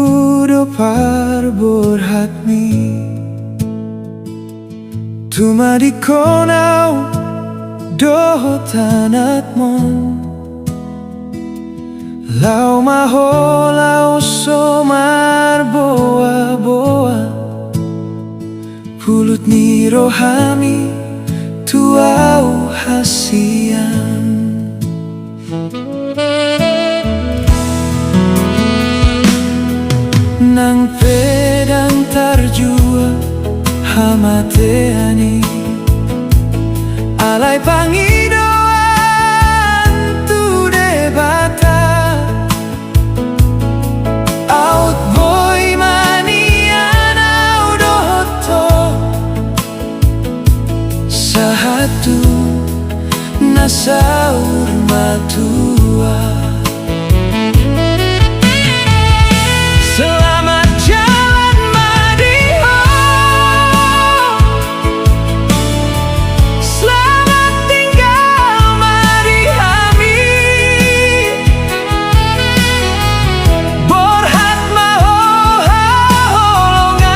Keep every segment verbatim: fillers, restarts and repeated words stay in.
Tudo parborhatmi, tumadingkon ahu dohot anakmon. Laho ma ho laho so marboaboa, pulut ni rohami tu ahu hasian. Nang pe ndang tarjua hamatean i, alai pangidoan tu Debata. Aut boi ma nian ahu dohot ho, sahat tu na saur matua. Selamat jalan ma di ho. Selamat tinggal ma di hami. Borhat ma ho haholongan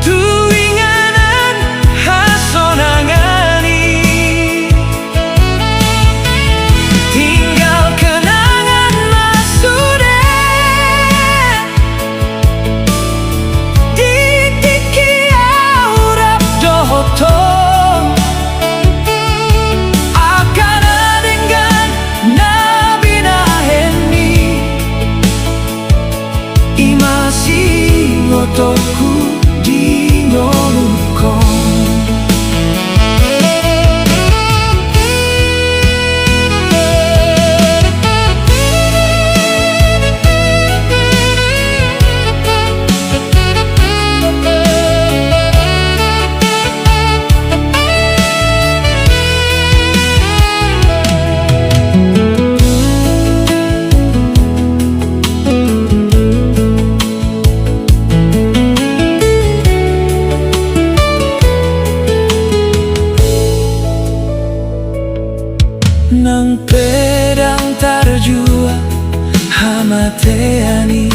tu inganan hasonangan i. Tinggal kenangan ma sude. Di tingki ahu rap dohot ho, angka na denggan na binahen i, i ma singotongku di ngolungkon. Nang pe ndang tarjua hamatean i,